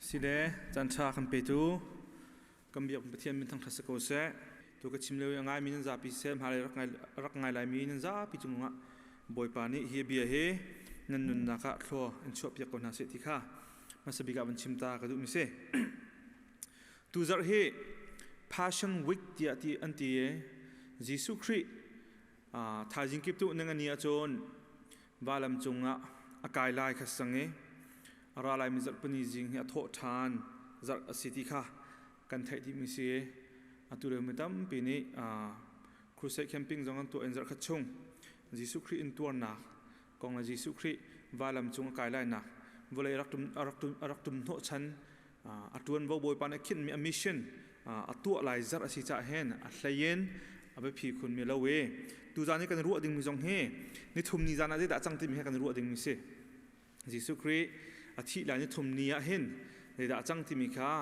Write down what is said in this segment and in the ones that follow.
Sile caan ṭha kan petu kan biak Pathian min thangṭhat si ko seh. Tu ka chim lio i a ngaimi nan zapi seh, hmailei rak ngai laimi nan zapi cungah Bawipa nih hi bia hi nan nunnak ah thlua in chuahpiak ko hna seh ti kha hmasa bik ah van chim ta ka duhmi si. Tu zarh hi Passion Week tiah ti an ti i Jesuh Khrih thaizing kip tu ning ani ahcun valam cungah a kai lai kha sang i a ra laimi zarhpini zing hi a thawh ṭhan zarh a si ti kha kan theih dihmi si. Atu lio mi tampi nih crusade camping zong an tuah in zarh khat chung Jesuh Khrih in tuarnak kong le Jesuh Khrih valam cung a kai lainak vawlei a rak tum hnawh chan a ṭuanvo Bawipa nih a khinhmi a mission a tuah lai zarh a si caah hin a hleiin a biapi khunmi lo i tuzaan i kan ruah dingmi zong hi nithum ni zan ah zeidah a cang timi he kan ruah dingmi si. Jesuh Khrih a thih lai nithum ni ah hin zeidah a cang timi kha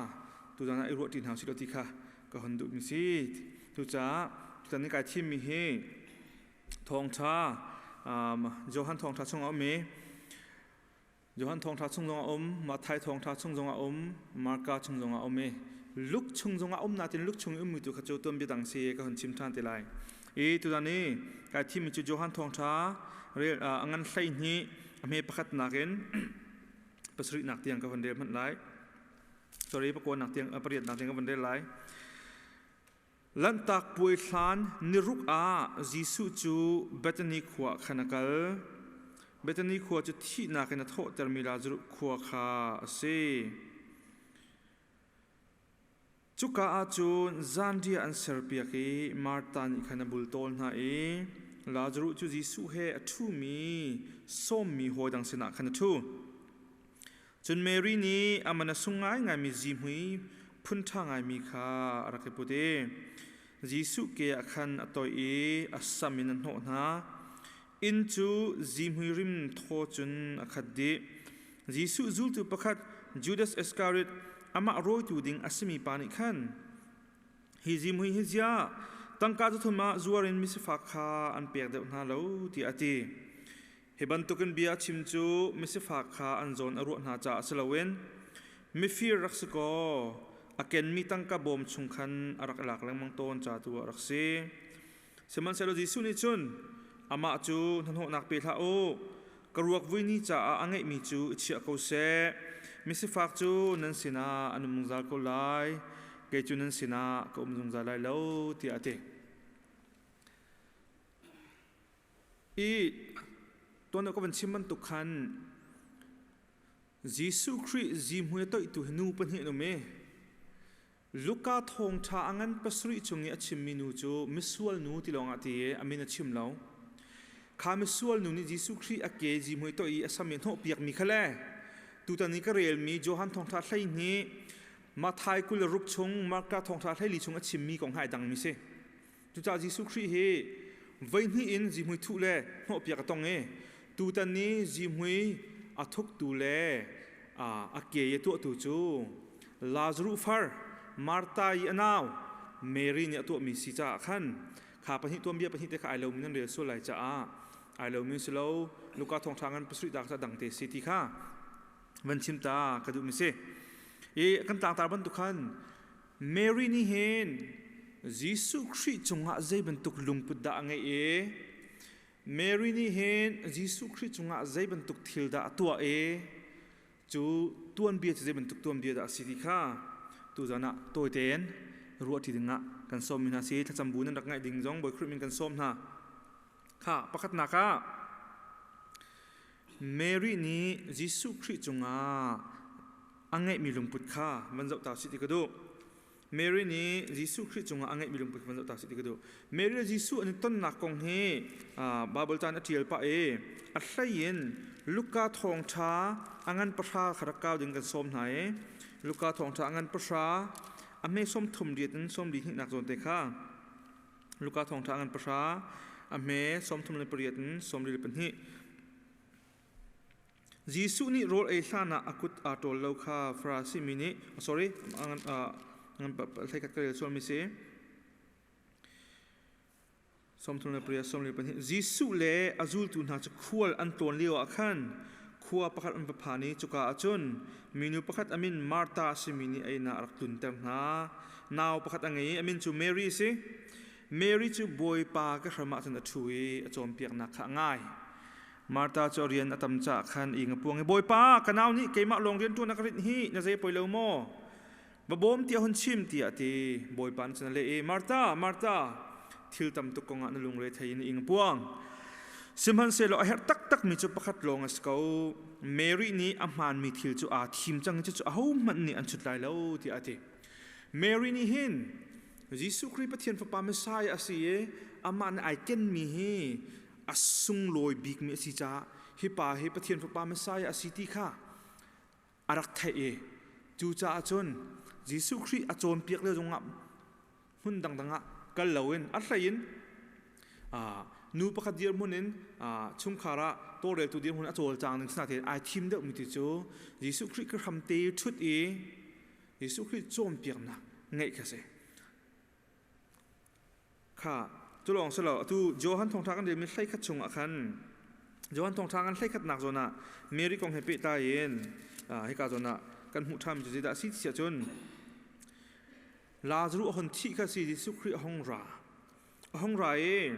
tuzaan ah i ruah ṭi hna usih law ti kha ka hun duhmi si. Cucaah tutan i kai thimmi hi thawngṭha Johan thawngṭha chung a um i Johan thawngṭha chung zong a um, Matthai thawngṭha chung zong a um, Marka chung zong a um i Luke chung zong a um nain Luke chung i ummi tu kha cu tuanbia dang si ka hun chim ṭhan te lai. I tutan i kai thimmi cu Johan thawngṭha rel a ngan 12 a hme pakhatnak in pasarihnak tiang ka hun rel hmanh lai. Sorry, pakuanak tiang pariatnak tiang ka hun rel lai. Lanhtak Puai hlan niruk ah Jesuh cu Bethany khua ah khan a kal. Bethany khua cu thihnak in a thawhtermi Lazaruh khua kha a si. Cuka ah cun zanriah an serpiak i Martha nih khan a bultawl hna i Lazaruh cu Jesuh he a ṭhumi sawmmi hawi dang sinah khan a ṭhu. Cun Mary nih a man a sung ngaingaimi zihmui phun ṭha ngaimi kha a rak i put i Jesuh ke ah khan a toih i a sam in a hnawh hna. Inn cu zihmui rim thaw cun a khat dih. Jesuh zultu pakhat Judas Iskariot amah rawitu ding a simi pa nih khan, Hi zihmui hi ziah tangka zathum ah zuar in misifak kha an pek deuh hna lo, tiah a ti. Hi bantukin bia a chim cu misifak kha an zawn a ruah hna caah si loin mifir rak si kaw a kenmi tangka bawm chung khan a rak i lak lengmang tawn ca tu ah a rak si. Sihmanhsehlaw Jesuh nih cun amah cu hnahnawhnak pe hlah u, ka ruak vui ni caah a ngeihmi cu i chiah ko seh. Misifak cu nan sinah an um zungzal ko lai, kei cu nan sinah ka um zungzal lai lo, tiah a ti. I tuan ka van chim bantuk khan Jesuh Khrih zihmui a toihtu hi nu pahnih an um i Luka thawngṭha a ngan pasarih chung i a chimmi nu cu misual nu ti lawngah ti i a min a chim lo. Kha misual nu nih Jesuh Khrih a ke zihmui toih i a sam i hnawhpiakmi kha le tutan i ka relmi Johan thawngṭha 12 Matthai 26 chung Marka thawngṭha 14 chung a chimmi kong ha ai dangmi si. Cucaah Jesuh Khrih hi voihnih in zihmui thuh le hnawhpiak a tong i tutan ni zihmui a thuktu le a ke i a tuahtu cu Lazaruh far Martha i a nau Mary nih a tuahmi si caah khan kha pahnih tuanbia pahnih te kha ai lomi nan rel sual lai caah ai lomi si lo Luka thawngṭha ngan pasarih ta kha dang te si ti kha van chim ta ka duhmi si. I kan tlangtar bantuk khan Mary nih hin Jesuh Khrih cungah zei bantuk lungput dah a ngeih i Mary nih hin Jesuh Khrih cungah zei bantuk thil dah a tuah i cu tuanbia cu zei bantuk tuanbia dah a si ti kha tuzan ah tawi tein ruah ṭi dingah kan sawmmi hna si. Thlacam bu nan rak ngaih ding zong Bawi Khrih min kan sawm hna. Kha pakhatnak ah Mary nih Jesuh Khrih cungah a ngeihmi lungput kha van zoh ta sih ti ka duh. Mary nih Jesuh Khrih cungah a ngeihmi lungput kha van zoh ta sih ti ka duh. Mary le Jesuh an i tonnak kong hi Baibal caan a ṭial pah i a hleiin Luka thawngṭha a ngan pahra kha rak kau ding kan sawm hna i Luka thawngṭha a ngan pahra a hme sawm thum riat in sawm li hnihnak zawn te kha Luka thawngṭha a ngan pahra a hme 38 in 42. Jesuh nih rawl ei hlanah a kut aa ṭawl lo kha Farasi mi nih sorry hleikhat ka rel sualmi si 38 42. Jesuh le a zultu hna cu khual an tlawn lio ah khan Khua pakhat an va phan i cuka ah cun minu pakhat a min Martha a simi nih a inn ah a rak tlunter hna. Nau pakhat a ngei i a min cu Mary a si. Mary cu Bawipa ka hram ah cun a ṭhu i a cawnpiaknak kha a ngai. Martha cu a rian a tam caah khan ing a puang i Bawipa, ka nau nih keimah lawng rian ṭuan a ka rinh hi na zei poi lo maw? Va bawm tiah hun chim tiah a ti. Bawipa nih cun a leh i Martha, Martha, thil tam tuk kongah na lungre thei in na ing a puang. Sihmanhsehlaw a herh taktakmi cu pakhat lawng a si ko. Mary nih a hmaanmi thil cu aa thim cang i cucu ahohmanh nih an chut lai lo tiah a ti. Mary nih hin Jesuh Khrih Pathian Fapa Messiah a si i amah nih ai kenmi hi a sunglawi bikmi a si caah hi pa hi Pathian Fapa Messiah a si ti kha a rak theih i cucaah cun Jesuh Khrih a cawnpiak lio zongah hmun dangdang ah kal loin a hlei in nu pakhat dirhmun in chungkhar ah tawlreltu dirhmun a cawlcang ding sinain ai thim deuhmi ti cu Jesuh Khrih ka hramte ṭhut i Jesuh Khrih cawnpiaknak ngeih kha si. Kha cu lawng si lo atu Johan thawngṭha kan relmi hleikhat chungah khan Johan thawngṭha kan hleikhatnak zawn ah Mary kong he pehtlai in hika zawn ah kan hmuh ṭhanmi cu zeidah a si ti ahcun Lazarus a hon thih kha si Jesuh Khrih a hung ra a hung ra i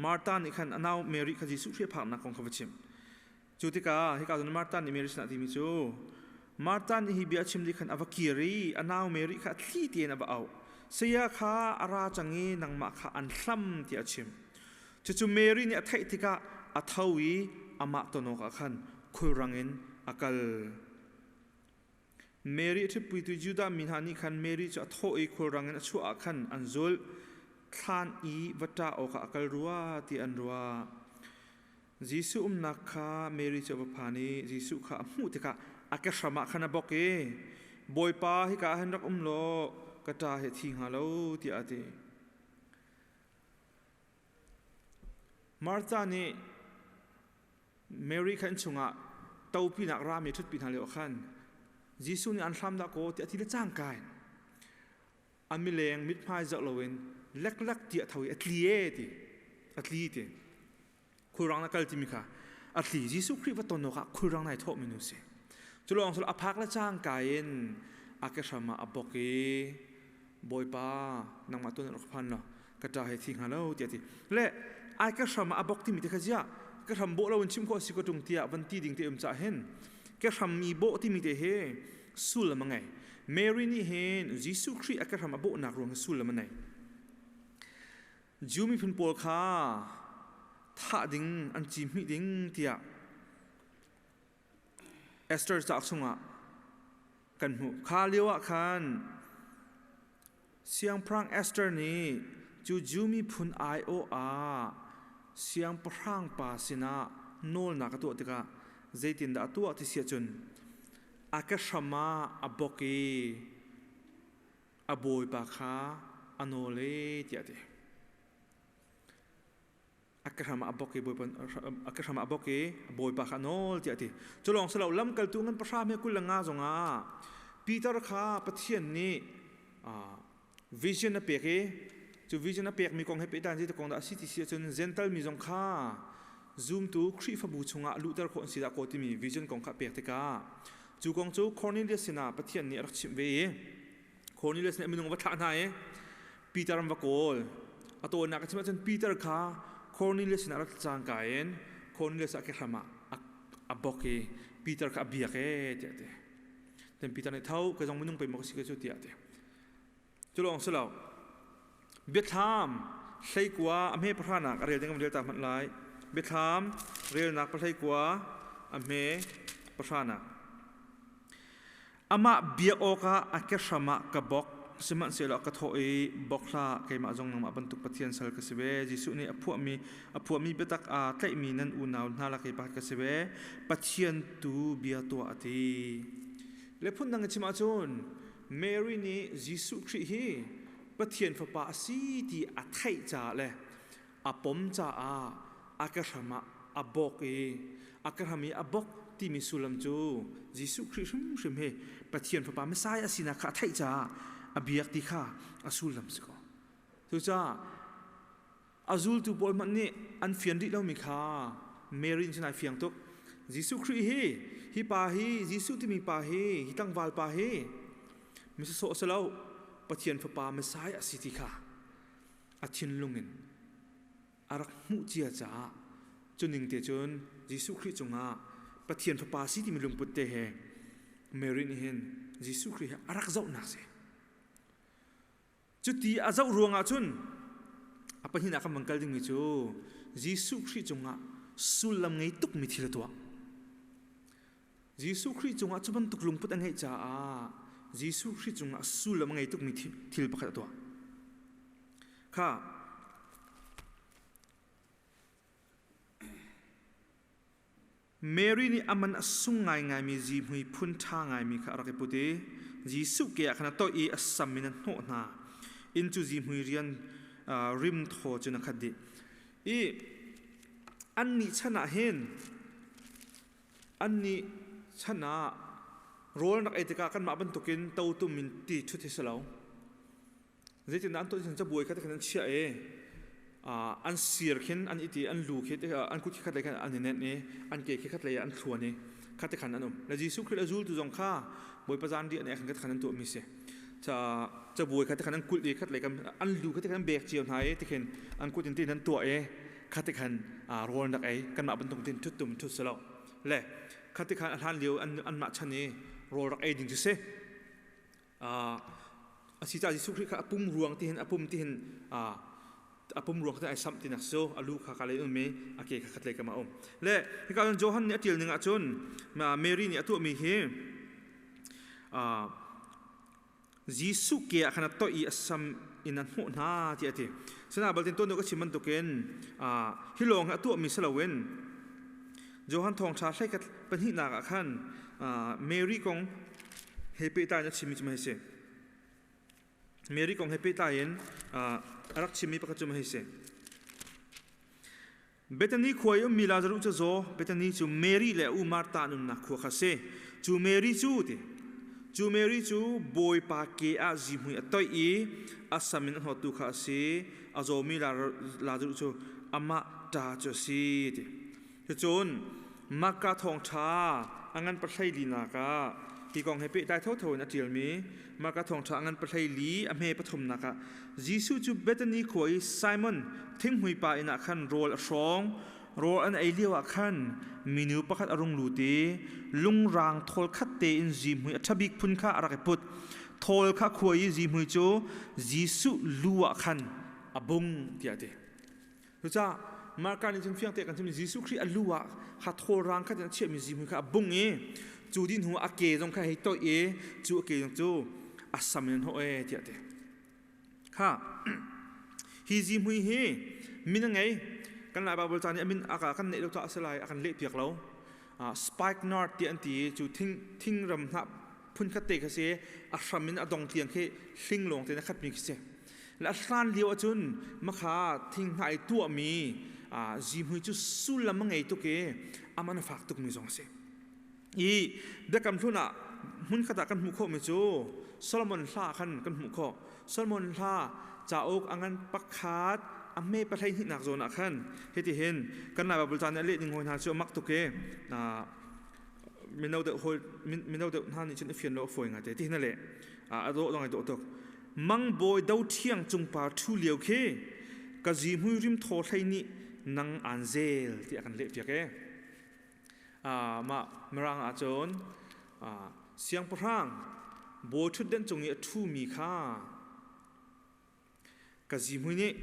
Martha nih khan a nau Mary kha Jesuh Khrih a phaknak kong kha va chimh. Cu tikah hika cun Martha nih Mary sinah a timi cu Martha nih hi bia a chim dih khan a va kir i a nau Mary kha a thli tein a va auh. Saya kha a ra cang i nangmah kha an hlam tiah a chim. Cucu Mary nih a theih tikah a tho i amah ton awkah khan khulrang in a kal. Mary a ṭhitpuitu Judah mi hna nih khan Mary cu a thawh i khulrang in a chuah ah khan an zulh. Thlan i va ṭah awkah a kal rua ti an ruah. Jesuh umnak kha Mary cu a va phan i Jesuh kha a hmuh tikah a ke hram ah khan a bawk i Bawipa hika ah hin rak um law ka ṭa hi a thi hnga lo tiah a ti. Martha nih Mary kha innchung ah topinak rami ṭhutpi hna lio ah khan Jesuh nih an hlam dah kaw tiah a ti le cangka in a mileng mithmai zoh loin leklek ti a tho i a tli e ti a tli ti khulrang na kal timi kha a tli Jesuh Khrih va ton awkah khulrang nai thawh mi nu si cu lawng a phak le cangka in a ke hram ah a bok i Bawipa nangmah tuan rak phan law ka ṭa he thi hnga lo tiah ti le ai ka hram ah a bok timi te kha ziah ka hram bawh lo in chim khawh si ko ṭung tiah van ti ding te um cah hin ka hram mi bawh timi te he sullam a ngei. Mary nih hin Jesuh Khrih a ke hram a bawhnak ruang hi sullam a nei. Jew miphun pawl kha thah ding an ci hmih ding tiah Esther cauk chungah kan hmuh. Kha lio ah khan Siangpahrang Esther nih cu Jew miphun aiawh ah siangpahrang pa sinah nawlnak a tuah tikah zeitindah a tuah ti si ahcun a ke hram ah a bok i a bawipa kha a nawl e tiah a ti. A ke hram ah a bok i bawipa a ke hram ah a bok i bawipa kha a nawl tiah a ti. Cu lawng si lo lamkaltu ngan pahra me 25 zongah Peter kha Pathian nih vision a pek i cu vision a pekmi kong he pehtlai in zeitik kong dah a si ti si ahcun Gentile mi zong kha zumtu Khrihfabu chungah luhter khawh an si dah kaw timi vision kong kha a pek tikah cu kong cu Cornelius sinah Pathian nih a rak chimh ve i Cornelius nih a minung va thlah hna i Peter an va kawl. A tawinak a chim ahcun Peter kha Cornelius sinah rak cangka in Cornelius a kehram ah a bok i Peter kha a biak e tiah a ti. Then Peter nih tho ka zong minung pei maw ka si ka cu tiah a ti. Cu lawng si lo. Biathlam 19 a hme pahranak a rel ding rel ta hmanh lai. Biathlam relnak pahleikua a hme pahranak. Amah biak awkah a kehram ah ka bok, sihmanhsehlaw a ka thawh i bok hlah, keimah zong nangmah bantuk Pathian sal ka si ve. Jesuh nih a phuahmi a phuahmi biatak aa tlaihmi nan unau hna lak i pakhat ka si ve. Pathian tu bia tuah a ti. Le phundang in chim ahcun Mary nih Jesuh Khrih hi Pathian Fapa a si ti a theih caah le a pom caah a kehram ah a bawk i a kehram i a bok timi sullam cu Jesuh Khrih hrimhrim hi Pathian Fapa Messiah a sinak kha a theih caah a biak ti kha a sullam si ko. Cucaah a zultu pawl hmanh nih an fian rih lomi kha Mary nih cun ai fiang tuk. Jesuh Khrih hi hi pa hi Jesuh timi pa hi hi tlangval pa hi misasawh si lo Pathian fapa Messiah a si ti kha a thinlung in a rak hmuh cia caah cuning te cun Jesuh Khrih cungah Pathian fapa si timi lungput te he Mary nih hin Jesuh Khrih he a rak zohnak si. Cuti a zoh ruangah cun a pahnihnak kan van kal dingmi cu Jesuh Khrih cungah sullam ngei tukmi thil a tuah. Jesuh Khrih cungah cu bantuk lungput a ngeih caah Jesuh Khrih cungah sullam a ngei tukmi thil pakhat a tuah. Kha Mary nih a man a sung ngaingaimi zihmui phun ṭha ngaimi kha a rak i put i Jesuh ke ah khan a toih i a sam in a hnawh hna. Inn cu zihmui rian rim thaw cun a khat dih. I annih chan ah hin annih chan ah rawl rak ei tikah kanmah bantukin totum in ti ṭhut hi si lo. Zeitindah an tuah ti cabuai kha khan an chiah i an sir khin an iti an lu khi an kut khi khat lei khan an i nenh i an ke khi khat lei ah an thluan i kha te khan an um. Le Jesuh Khrih le zultu zong kha Bawipa zan riah ne khan khan an tuahmi si. Cabuai kha te khan an kulh i khat lei kan an lu kha te khan an bek cio hna i tikhin an kut in tin an tuah i kha te khan rawl nak ei kanmah bantuk tin thut tum thut si lo. Le kha te khan a hlan lio anmah chan i rawl rak ei ding cu si. A si caah Jesuh Khrih kha a pum ruang ti hin a pum ti hin a pum ruang kha ai samh tinak cu a lu kha ka lei um i a ke kha khatlei kam a um. Le hika cun Johan nih a ṭial ning ahcun Mary nih a tuahmi hi Jesuh ke ah khan a toih i a sam in a hnawh hna tiah a ti. Sinain baltin tuan deuh ka chim bantukin hi lawng hi a tuahmi si loin Johan thawngṭha hleikhat pahnihnak ah khan Mary kong he pehtlai in a chimmi cu hei si. Mary kong he pehtlai in a rak chimmi pakhat cu hei si. Bethany khua i ummi Lazarus cu zaw, Bethany cu Mary le a u Martha an umnak khua kha si. Cu Mary cu ti cu Mary cu Bawipa ke ah zihmui a toih i a sam in a hnawttu kha a si. A zawmi Lazarus cu amah ṭa cu a si ti. Cucun Marka thawngṭha a ngan pahlei linak ah hi kong he pehtlai thotho in a ṭialmi Marka thawngṭha a ngan pahlei li a hme pathumnak ah Jesuh cu Bethany khua i Simon thinghmui pa inn ah khan rawl a hrawng. Rawl an ei lioah khan minu pakhat a rung lut i lungrang thawl khat tein zihmui a ṭha bik phun kha a rak i put. Thawl kha khua i zihmui cu Jesuh lu ah khan a bung tiah a ti. Cucaah Marka nih cun fiang te kan chim Jesuh Khrih a lu ah kha thawl rang khat in a chiahmi zihmui kha a bung i cu din hnu a ke zong kha hei toih i cu a ke zong cu a sam in hnawh e tiah ti. Kha hi zihmui hi min a ngei kan Lai Bible ca nih a min a kan neih lo caah a si lai a kan leh piak lo. Spikenard ti an ti i cu thing thingram hnah phunkhat te kha si a hram in a dong tiang khi hling lawng tein a khatmi khi si. Le a hlan lio ahcun makha thinghnah i tuahmi zihmui cu sullam a ngei tuk i aman a fak tukmi zong a si. I biakam hlun ah hmunkhat ah kan hmuh khawhmi cu Solomon hla khan kan hmuh khawh. Solomon hla cauk a ngan pakhat a hme pahlei hnihnak zawn ah khan hitihin kan Lai Baibal ca nih a leh ning hawi hna cu a mak tuk i mino deuh hawi mino deuh hna nih cun a fian lo a fawi ngai te ti hin a leh a dawh dong ai dawh tuk mangbawi do thiang cungpar ṭhu lio khi ka zihmui rim thaw hlei nih nang aan zel ti a kan leh piak e mah mirang ahcun siangpahrang bawi ṭhutden cung i a ṭhumi kha Ka zihmui nih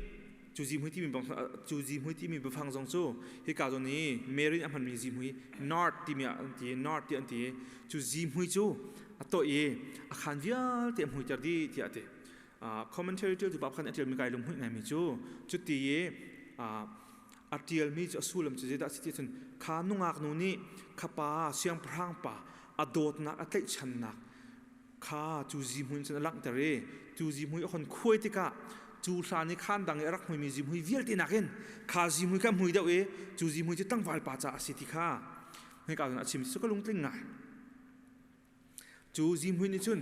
cu zihmui timi bang cu zihmui timi biafang zong cu hika zawn i Mary a hmanmi zihmui nard timi ah an ti nard ti an ti cu zihmui cu a toih i a khaan vialte a hmuiter dih tiah a ti. Commentary ṭialtu pa khan a ṭialmi kai lunghmuih ngaimi cu cuti i a ṭialmi cu a sullam cu zeidah a si ti cun kha nungak nu nih kha pa siangpahrang pa a dawtnak a tlaihchannak kha cu zihmui cun a langhter i cu zihmui a hon khuai tikah cu hlan i khaan dang i a rak hmuimi zihmui vialte nakin kha zihmui kha hmui deuh i cu zihmui cu tlangval pa caah a si ti kha hika cun a chim cu ka lungtling ngai. Cu zihmui nih cun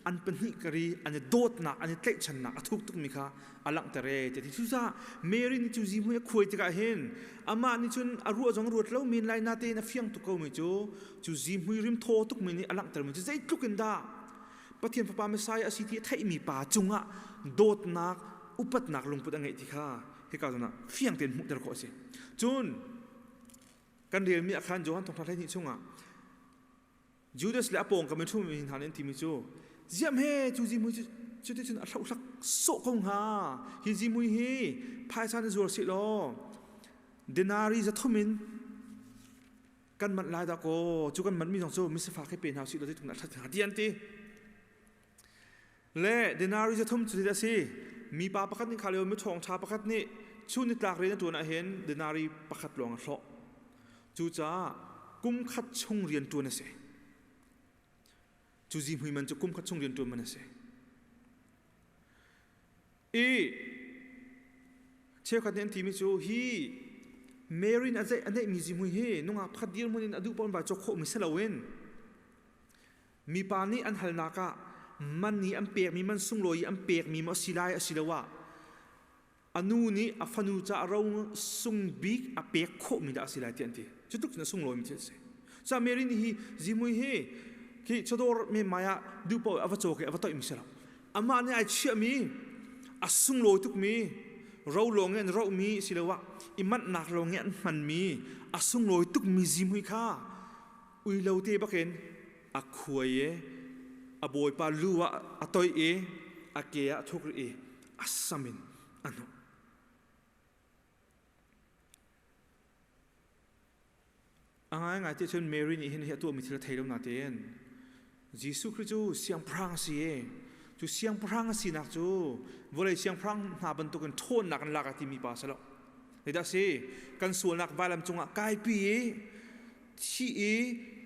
An pahnih kari an i dawtnak, an i tlaihchannak a thuk tukmi kha a langhter e ti. Cucaah Mary nih cu zihmui a khuai tikah hin amah nih cun a ruah zong ruat lo men lai natein a fiang tuk komi cu cu zihmui rim thaw tukmi nih a langhtermi cu zeitluk in dah Pathian Fapa Messiah a si ti a theihmi pa cungah dawtnak, upatnak lungput a ngeih ti kha hika zawn ah fiang tein hmuhter khawh a si. Cun kan relmi ah khan Johan thawngṭha 12 chungah Judas le a pawngkam i ṭhumi hna nih an timi cu ziam he cu zihmui cu cuticun a hlohhlak sawh ko hnga hi zihmui hi phaisa na zuar sih law denari 300 in kan manh lai dah kaw cu kan manhmi zong cu misifak hi pe hna usih law zeitluk dah a ṭhat hnga ti an ti. Le denari 300 cu a si. Mipa pakhat nih kha lio miṭhawng ṭha pakhat nih chun nitlak rian a ṭuan ahhin denari pakhat lawng a hlawh. Cucaah kum khat chung rian ṭuan a si. Cu zihmui man cu kum khat chung rian ṭuan man a si. I cheukhat nih an timi cu hi Mary nih a neihmi zihmui hi nungak pakhat dirhmun in a duh paoh in vai cawk khawhmi si loin mipa nih an halnak ah man i an pekmi man sunglawi i an pekmi maw a si lai asiloah a nu nih a fanu caah ro sung bik a pek khawhmi dah a si lai ti an ti. Cu tluk cun a sunglawimi thil a si. Ca Mary nih hi zihmui hi khi chawdawr menmai ah duh paoh a va cawk i a va toihmi si lo. Amah nih ai chiahmi a sunglawi tukmi ro lawng in an rohmi asiloah i manhnak lawng in an hmanmi a sunglawi tukmi zihmui kha uilo te bakin a khuai i a bawipa lu ah a toih i a ke ah a thuk rih i a sam in a hnawh. A ngaingai ti cun Mary nih hin hi a tuahmi thil a thei lo natein Jesuh Khrih cu siangpahrang a si i cu siangpahrang a sinak cu vawlei siangpahrang hna bantukin ṭhawnnak in lak a timi pa a si lo. Zeidah a si? Kan sualnak vailam cungah kaipi i thi i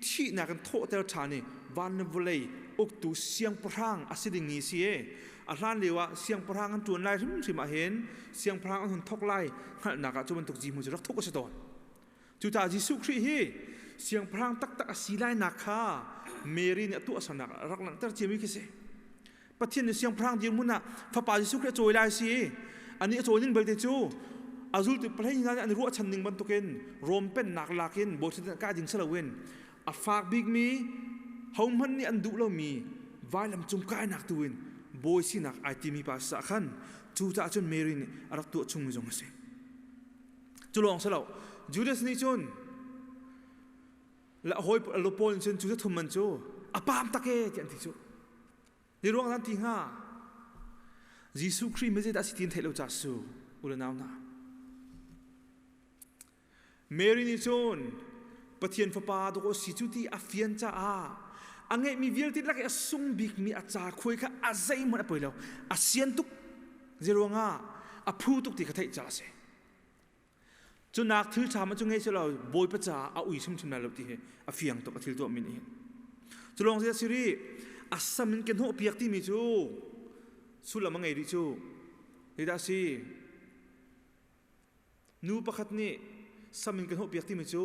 thihnak in thawhter ṭhan i van le vawlei uktu siangpahrang a si dingmi a si i a hlan lio ah siangpahrang an ṭuan lai hrimhrim ah hin siangpahrang an hun thawk lai hngalhnak ah cu bantuk zihmui cu rak thuk a si tawn. Cucaah Jesuh Khrih hi siangpahrang taktak a si lainak kha Mary nih a tuahsernak a rak langhter ciami khi si. Pathian nih siangpahrang dirhmun ah fapa Jesuh Khrih a cawi lai si. Anih a cawi ning belte cu a zultu pahleih hna nih an ruahchan ning bantukin Rom pennak lakin bawi kai ding si loin a fak bikmi hohmanh nih an duh lomi vailam cung kainak tu in bawi sinak ai timi pa sa khan cucaah cun Mary nih a rak tuah chungmi zong a si. Cu lawng si lo Judas nih cun la hawi pawl nih cun cu thum man cu a pam tak e ti an ti cu. Ni ruang an ti hnga. Jesuh Khrih mi zeidah si tin theih lo ca su u le nau hna. Mary nih cun Pathian fapa dawk si cu ti a fian caah a ngeihmi vialte lak i a sung bikmi a ca khuai kha a zeihmanh a poi lo a sian tuk zeiruangah a phu tuk ti kha theih ca a si. Cunak thil ṭha ma cu ngei selaw Bawipa caah a ui hrimhrim lai lo ti hi a fiang tuk a thil tuahmi nih hin. Cu lawng si a si rih a sam in ke hnawh piak timi cu sullam a ngei rih cu. Zeidah a si? Nu pakhat nih sam in ka hnawh piak timi cu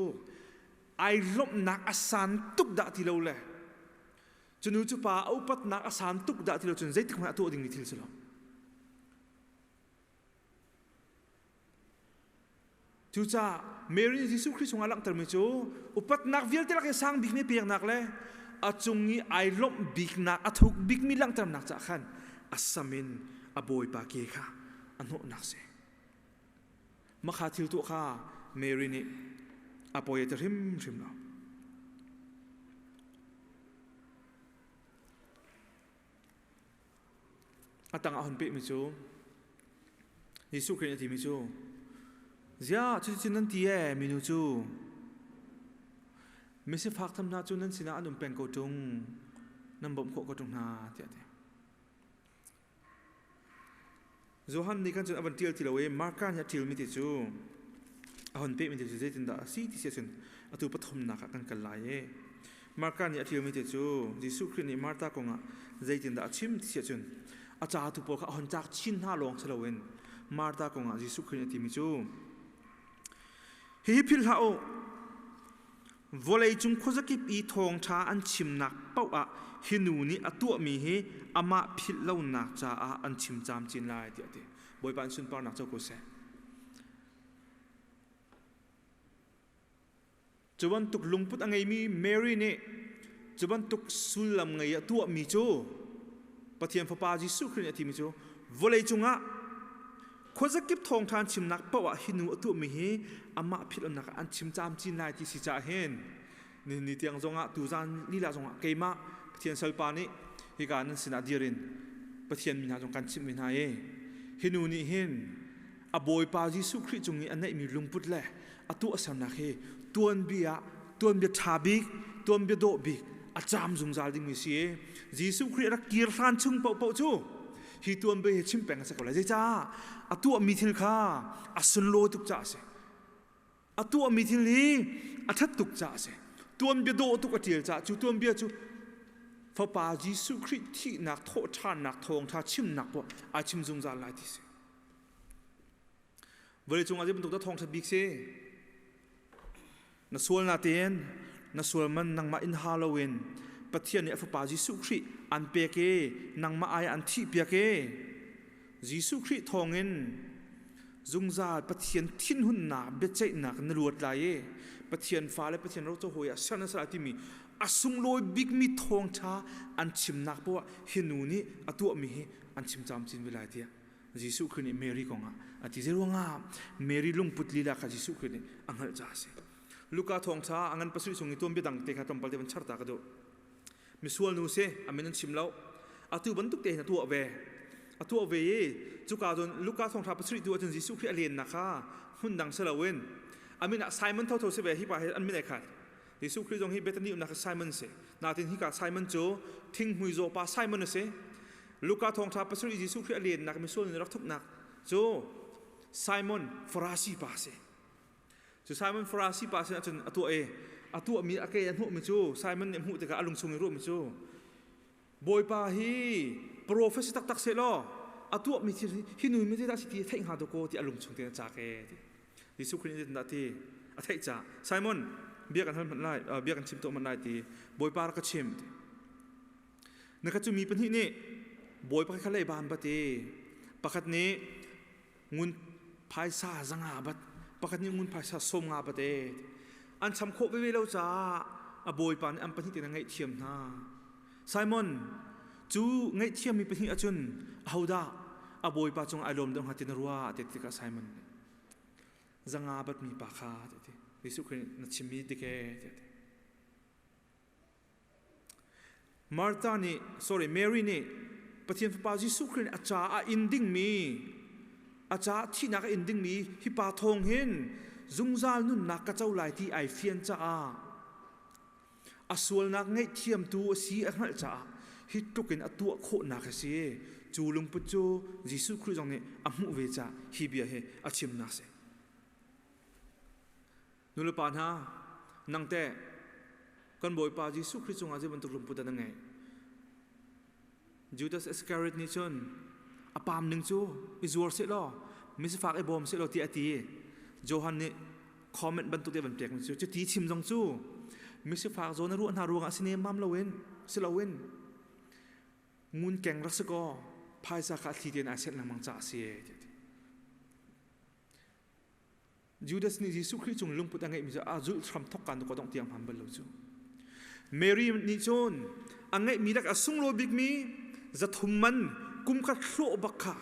ai lawmhnak a san tuk dah ti lo le cu nu cu pa a upatnak a san tuk dah ti lo cun zeitik hmanh a tuah dingmi thil si lo. Cucaah Mary nih Jesuh Khrih chungah langhtermi cu upatnak vialte lak i sang bikmi peknak le a cung i ai lawmh biknak a thuk bikmi langhternak caah khan a sam in a bawipa ke kha a hnawhnak si. Makha thil tuah kha Mary nih a poi a ti hrimhrim lo. A tang ah hun pehmi cu Jesuh Khrih nih a timi cu Ziah cuticun nan ti ee minu cu misifak tham hna cu nan sinah an um peng ko ṭung nan bawmh khawh ko ṭung hna tiah a ti. Johan nih khan cun a van ṭial ti lo i Marka nih a ṭialmi ti cu a hon pehmi ti cu zeitindah a si ti si ahcun atu pathumnak ah kan kal lai i Marka nih a ṭialmi ti cu Jesuh Khrih nih Martha kongah zeitindah a chim ti si ahcun a catu pawl kha a hon cak chin hna lawng si loin Martha kongah Jesuh Khrih nih a timi cu hihi philh hlah u. Vawleicung khuazakip i thawngṭha an chimnak paoh ah hi nu nih a tuahmi hi amah philh lonak caah an chim camcin lai tiah a ti. Bawipa in sunparnak co ko seh. Cu bantuk lungput a ngeimi Mary nih cu bantuk sullam ngei a tuahmi cu Pathian Fapa Jesuh Khrih nih a timi cu vawleicung ah khuazakip thawngṭha an chimnak paoh ah hi nu a tuahmi hi amah philhlonak ah an chim camcin lai ti si caah hin nihin ni tiang zongah tuzan lila zongah keimah Pathian salpa nih hika nan sinah dir in Pathian mi hna zong kan chimh ve hna i hi nu nih hin a Bawipa Jesuh Khrih cung i a neihmi lungput le a tuahsernak hi tuanbia tuanbia ṭha bik tuanbia dawh bik a caam zungzal dingmi si i Jesuh Khrih rak kir hlan chung paohpaoh cu hi tuanbia hi chim peng a si ko lai. Zeicah a tuahmi thil kha a sunlawi tuk caah a si. A tuahmi thil hi a ṭhat tuk caah a si. Tuanbia dawh tuk a ṭial caah cu tuanbia cu Fapa Jesuh Khrih thihnak thawhṭhannak thawngṭha chimnak poah ai chim zungzal lai ti si. Vawleicung ah zei bantuk dah thawngṭha bik si? Na sual natein na sual man nangmah in ha loin Pathian nih a Fapa Jesuh Khrih an pek i nangmah ai an thihpiak i Jesuh Khrih thawngin zungzal Pathian thinhunnak biaceihnak na luat lai i Pathian fale Pathian roco hawi ah ser na si lai timi a sunglawi bikmi thawngṭha an chimnak poah hi nu nih a tuahmi hi an chim camcin ve lai tiah Jesuh Khrih nih Mary kongah a ti. Zeiruangah Mary lungput lila kha Jesuh Khrih nih a hngalh caah a si. Luka thawngṭha a ngan pasarih chung i tuanbia dang te kha tlawmpal te van char ta ka duh. Misual nu si, a min an chim lo. Atu bantuk te hin a tuah ve. A tuah ve i cuka cun Luka thawngṭha pasarih tu ahcun Jesuh Khrih a lennak kha hmun dang si loin a min ah Simon thotho si ve hi pa hi an min ai khat. Jesuh Khrih zong hi Bethany umnak Simon si. Natin hika Simon cu thinghmui zaw pa Simon a si. Luka thawngṭha pasarih Jesuh Khrih a lennak misual nih rak thuknak cu Simon Farasi pa a si. Cu Simon Farasi pa sin ahcun a tuah i a tuahmi a ke a hnawhmi cu Simon nih a hmuh tikah a lungchung i ruahmi cu Bawipa hi profet si taktak sehlaw a tuahmi thil hi hi nu mi zeidah si ti a theih hnga dawkaw ti a lungchung tein a cak ee ti. Jesuh Khrih nih zeitindah ti a theih caah Simon bia kan hal hmanh lai bia kan chim tuah hmanh lai ti Bawipa rak ka chim ti. Na kha cu mi pahnih nih bawi pakhat kha leiba an bat i pakhat nih ngun phaisa zanga bat pakhat nih ngun phaisa sawm nga bat e an cham khawh veve lo caah a bawipa nih an pahnih tein a ngaihthiam hna. Simon cu ngaihthiam mi pahnih ahcun ahodah a bawipa cung ai lawm deuh hnga ti na ruah ti tikah Simon nih zanga bat mi pa kha ti Jesuh Khrih na chimmi dik e ti Martha nih, sorry, Mary nih Pathian Fapa Jesuh Khrih nih a caah a inn dingmi, a caah thihnak a inn dingmi hi pa thawng hin zungzal nunnak ka co lai ti ai fian caah a sualnak ngaihthiamtu a si a hngalh caah hi tluk in a tuah khawhnak a si. Cu lungput cu Jesuh Khrih zong nih a hmuh ve caah hi bia hi a chimnak a si. Nulepa hna, nang teh kan Bawipa Jesuh Khrih cungah zei bantuk lungput dah na ngeih? Judas Iscariot nih cun a paam ning cu i zuar seh law misifak i bawm seh law tiah a ti. Johan nih comment bantuk te van pek mi cu cuti chim zong cu misifak zawn a ruah hna ruangah si nemmam loin si loin ngun keng rak si kaw phaisa kha a thli tein ai senh lengmang caah a si tiah a ti. Judas nih Jesuh Khrih cung lungput a ngeihmi cu a zulh hram thok kan ko dong tiang hman bal lo cu. Mary nih cun a ngeihmi lak a sunglawi bikmi zathum man kum khat hlawh bak kha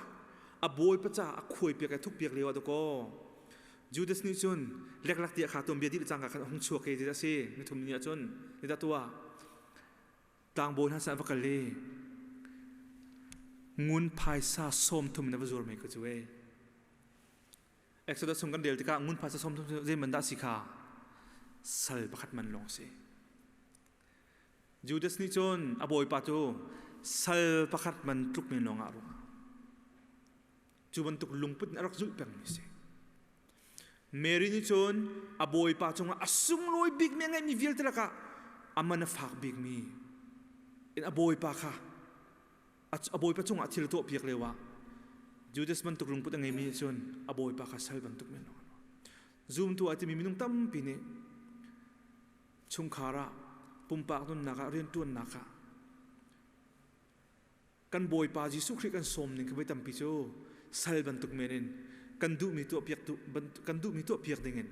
a bawipa ca a khuai piak i thuk piak lio ah dakaw Judas nih cun leklak tiah kha tuan bia dih cangka khan a hung chuak i ti a si nithum ni ah cun ni dah tuah tlangbawi hna sin va kal i ngun phaisa sawm thum in a va zuar mei ko cu ei Exodus chung kan rel tikah ngun phaisa 30 zei man dah si kha sal pakhat man lawng si. Judas nih cun a bawipa cu sal pakhat man tluk men lawng ah ruah. Cu bantuk lungput in a rak zulh pengmi si. Mary nih cun a bawipa cungah a sunglawi bikmi a ngeihmi vialte lakah a man a fak bikmi in a bawipa kha a bawipa cungah thil tuah piak lio ah Judas bantuk lungput a ngeimi nih cun a bawipa kha sal bantuk men lawng zumtu a timi minung tampi nih Chungkhar ah, pumpak nunnak ah, rianṭuannak ah kan Bawipa Jesuh Khrih kan sawm ning kha voi tampi cu sal bantuk men in kan duhmi tuahpiak kan duhmi tuahpiak dingin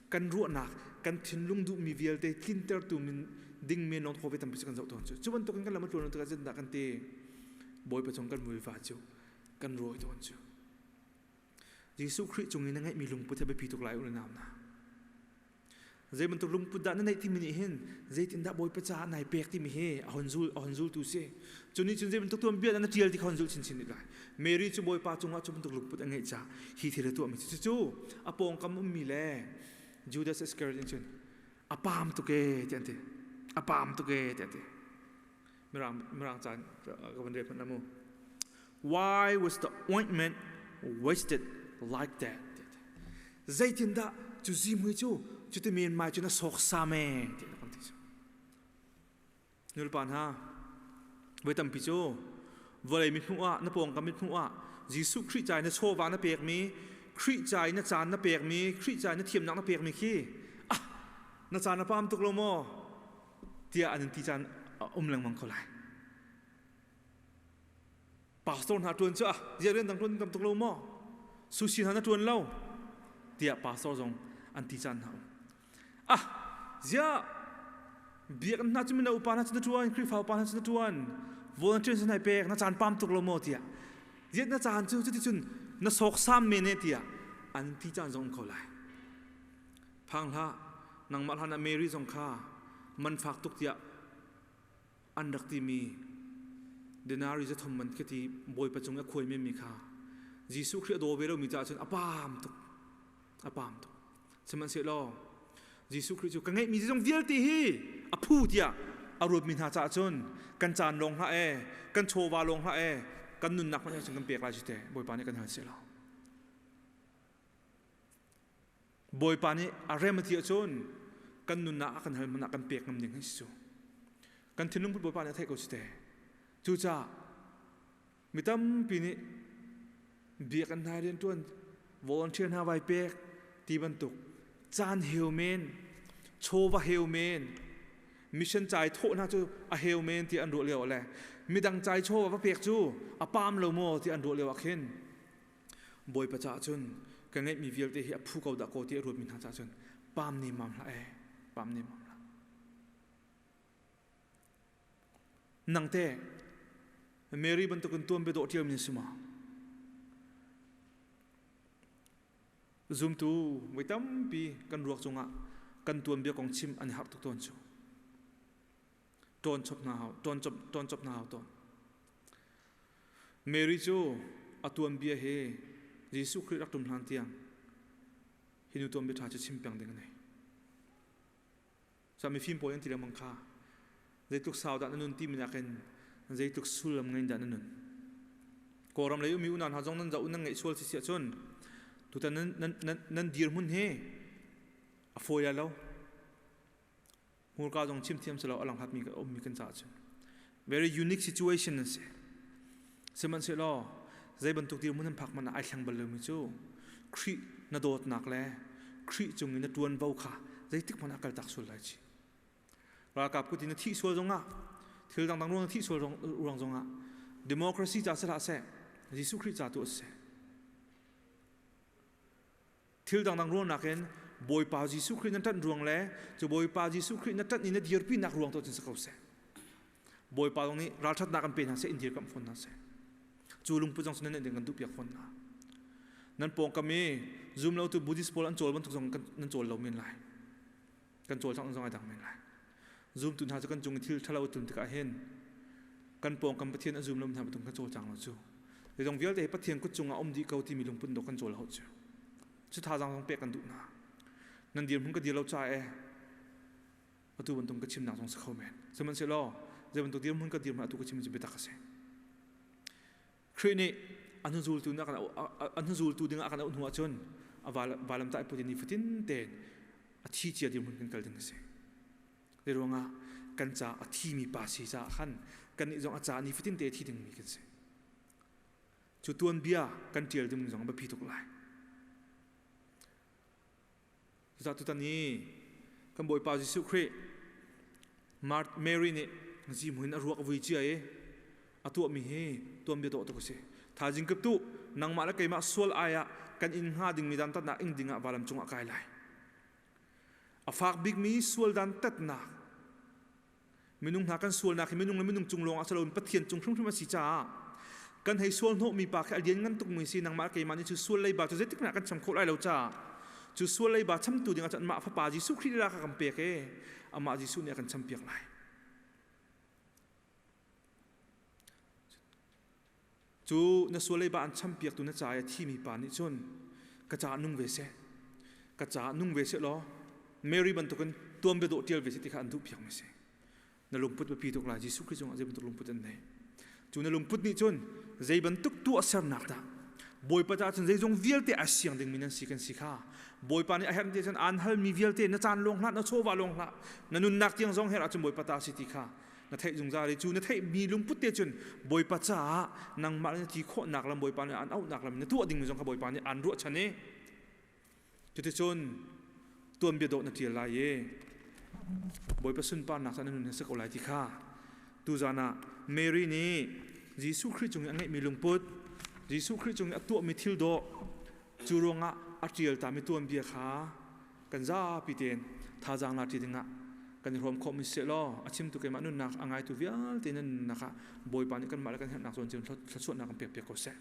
kan ruahnak kan thinlung duhmi vialte tlintertu min ding men lawng kho voi tampi cu kan zoh tawn cu. Cu bantukin kan lam a tluan tikah zeitindah kan ti? Bawipa cung kan muiva cu kan rawi tawn cu. Jesuh Khrih cung i na ngeihmi lungput hi a biapi tuk lai u le nau hna. Zei bantuk lungput dah na neih timi nih hin zeitindah Bawipa caah nai pek timi hi a hon zul a hon zultu si. Cu nih cun zei bantuk tuanbia dah na ṭial ti kha hon zul chinchin rih lai. Mary cu Bawipa cungah cu bantuk lungput a ngeih caah hi thil a tuahmi cu cucu a pawngkam ummi le Judas Iscariot nih cun a paam tuk ee tiah an ti. A paam tuk ee tiah an ti. Mirang mirang caan ka van rel hmanh mu. Why was the ointment wasted like that? Zeitindah cu zihmui cu cuti menmai cu na sawksam ee tiah kan ti cu. Nulepa hna, voi tampi cu vawlei mithmuh ah na pawngkam mithmuh ah Jesuh Khrih ca in na chawva na pekmi, Khrih ca in na caan na pekmi, Khrih ca in na thiamnak na pekmi khi ah na caan a pam tuk lo maw tiah an in ti caan a um lengmang ko lai. Pastor hna ṭuan cu ah ziah rian dang ṭuan tam tuk lo maw? Sushi hna na ṭuan lo tiah pastor zong an ti caan hna um. Ah ziah biakinn hna cu mino upa hna cu na ṭuan, Khrihfa upa hna cu na ṭuan, volunteer cu nai pek, na caan pam tuk lo maw tiah ziah na caan cu cuticun na sawksam men e tiah an ti caan zong um kho lai. Phang hlah, nangmah hlan ah Mary zong kha man fak tuk tiah an rak timi denari zathum man khi ti Bawipa cung i a khuai menmi kha Jesuh Khrih a daw ve lomi caah cun a paam tuk a paam tuk. Sihmanhsehlaw Jesuh Khrih cu ka ngeihmi zeizong vialte hi a phu tiah a ruatmi hna caah cun kan caan lawng hlah ee, kan chawva lawng hlah ee, kan nunnak hmanh cun kan pek lai cu teh Bawipa nih kan hal seh law. Bawipa nih a rem a ti ahcun kan nunnak a kan hal hmanh ah kan pek ngam ding hi si cu. Kan thinlung put Bawipa nih a theih ko si te. Cucaah mi tampi nih biakinn hna rianṭuan, volunteer hna vai pek ti bantuk caan heu men, chawva heu men, mission cai thawh hna cu a heu men ti an ruah lio le midang cai chawva va pek cu a paam lo maw ti an ruah lio ah khin Bawipa caah cun ka ngeihmi vialte hi a phu ko dah kaw ti a ruatmi hna caah cun paam nemmam hlah ee, paam nemmam hlah. Nang teh Mary bantukin tuan biadawh ṭialmi na si ma? Zumtu voi tampi kan ruak cungah kan tuanbia kong chim an i harh tuk tawn cu. Ṭawn chop hna hau, ṭawn chop, ṭawn chop hna hau tawn. Mary cu a tuanbia he Jesuh Khrih rak ṭum hlan tiang hi nu tuanbia ṭha cu chim peng ding a nei. Sa mifim pawl an ti lengmang kha zeitluk sau dah na nun timi nakin zeitluk sullam ngei dah na nun. Kawlram lei ummi unau hna zong nan zoh nan ngeih sual si si ahcun tutan nan, nan, nan, nan dirhmun hi a fawi lai lo. Hmurka zong chim thiam si lo a langhlatmi ka ummi kan caah cun very unique situation an si. Sihmanhsehlaw zei bantuk dirhmun an phak hmanh ah ai thleng bal lomi cu Khrih na dawtnak le Khrih cung i na ṭuanvo kha zeitik hmanh ah kaltak sual lai chi. Ralkap kut in na thih sual zongah thil dangdang ruang na thih sual ruang zongah democracy ca si hlah seh Jesuh Khrih ca tu a si seh. Thil dangdang ruang nakin Bawipa Jesuh Khrih na ṭanh ruang le cu Bawipa Jesuh Khrih na ṭanh i na dirpinak ruang tu cun si ko seh. Bawipa zong nih ralṭhatnak an pe hna seh, in dirkamh fawn hna seh. Cu lungput zong cu nan ding kan duhpiak fawn hna. Nan pawngkam i zum lotu Buddhist pawl an cawl bantuk zong nan cawl lo men lai. Kan cawlcangh zong ai dang men lai. Zumtu hna cu kan cung i thil ṭhalo a tlun tikah hin kan pawngkam Pathian a zum lo hna bantuk kan cawlcang lo cu. Zeizong vialte hi Pathian kut cungah um dih ko timi lungput dawh kan cawl hau cu. Cu thazaang zong pek kan duh hna. Nan dirhmun ka dir lo ca e atu bantuk ka chimnak zong si kho men. Sihmanhsehlaw zei bantuk dirhmun ka dirhmun atu ka chim cu biatak a si. Khrih nih a hnuzultu na kan a hnuzultu dingah a kan auh hnu ahcun a vailamtah i put in nifatin tein a thi cia dirhmun kan kal ding a si. Zei ruangah kan ca a thimi pa si caah khan kannih zong a ca nifatin te thi dingmi kan si. Cu tuanbia kan ṭial ding zong a biapi tuk lai. Cucaah tutan i kan Bawipa Jesuh Khrih Mary nih zihmui in a ruak a vui cia i a tuahmi hi tuanbia dawh tuk a si. Thaizing kip tu nangmah le keimah sual ai ah kan in hnga dingmi dantatnak ing dingah valam cungah kai lai. A fak bikmi sual dantatnak minung hna kan sualnak hi minung le minung cung lawng ah si loin Pathian cung hrimhrim a si caah kan hei sual hnawhmi pa khi a lian ngan tukmi si. Nangmah keimah nih cu sual leiba cu zeitik hmanh ah kan cham khawh lai lo caah cu sual leiba chamtu ding ah cun mah fapa Jesuh Khrih lila kha kan pek i amah Jesuh nih a kan champiak lai. Cu na sual leiba an champiaktu na ca i a thimi pa nih cun ka caah nung ve seh, ka caah nung ve seh law Mary bantukin tuanbia dawh ṭial ve seh ti kha an duhpiakmi si. Na lungput biapi tuk lai. Jesuh Khrih cungah zei bantuk lungput an nei. Cu na lungput nih cun zei bantuk tuahsernak dah Bawipa caah cun zeizong vialte a siang dingmi nan si kan si kha Bawipa nih a herh ti cun aan halmi vialte na caan lawng hlah, na chawva lawng hlah, na nunnak tiang zong herh ahcun Bawipa ta si ti kha na theih zungzal i cu na theihmi lungput te cun Bawipa caah nangmah na ti khawhnak lam, Bawipa nih aan auhnak lam na tuah dingmi zong kha Bawipa nih aan ruahchan i cuticun tuanbia dawh na ṭial lai i Bawipa sunparnak cu na nun a si ko lai ti kha tuzan ah Mary nih Jesuh Khrih cung i a ngeihmi lungput, Jesuh Khrih cung i a tuahmi thil dawh, cu ruangah a ṭial tami tuanbia kha kan zapi tein thazaang la ṭi dingah kan i hrawm khawhmi seh law a chimtu keimah nunnak a ngaitu vialte nan nunnak ah Bawipa nih kanmah le kan herhnak zawn cio thluachuahnak kan pekpiak ko seh.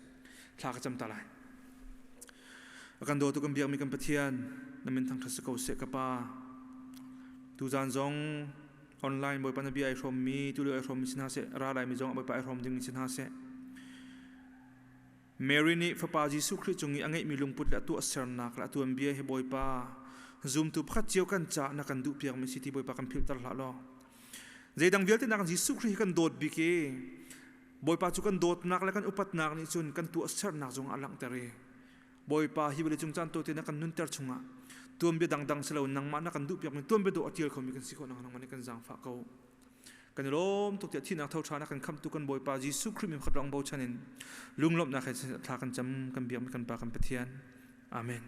Thla ka cam ta lai. A kan dawtu kan biakmi kan Pathian, na min thangṭhat si ko seh ka Pa. Tuzaan zong online Bawipa na bia ai hrawmmi, tulio ai hrawmmi si hna seh, ra laimi zong Bawipa ai hrawm dingmi si hna seh. Mary nih Fapa Jesuh Khrih cung i a ngeihmi lungput le a tuahsernak le a tuanbia hi Bawipa zumtu pakhat cio kan caah na kan duhpiakmi si ti Bawipa kan philhter hlah law. Zeidang vialte nakin Jesuh Khrih hi kan dawt bik i Bawipa cu kan dawtnak le kan upatnak nih cun kan tuahsernak zong a langhter i Bawipa hi vawleicung caan tawite na kan nunter chungah tuanbia dangdang si lo nangmah na kan duhpiakmi tuanbia dawh a tial khomi kan si khawh nangmah nih kan zaangfah ko. Kan i lawm tuk tiah thihnak tho ṭhan a kan khamhtu kan Bawipa Jesuh Khrih min khat lawng bochan in lunglawmhnak he thla kan cam kan biakmi kan Pa kan Pathian. Amen.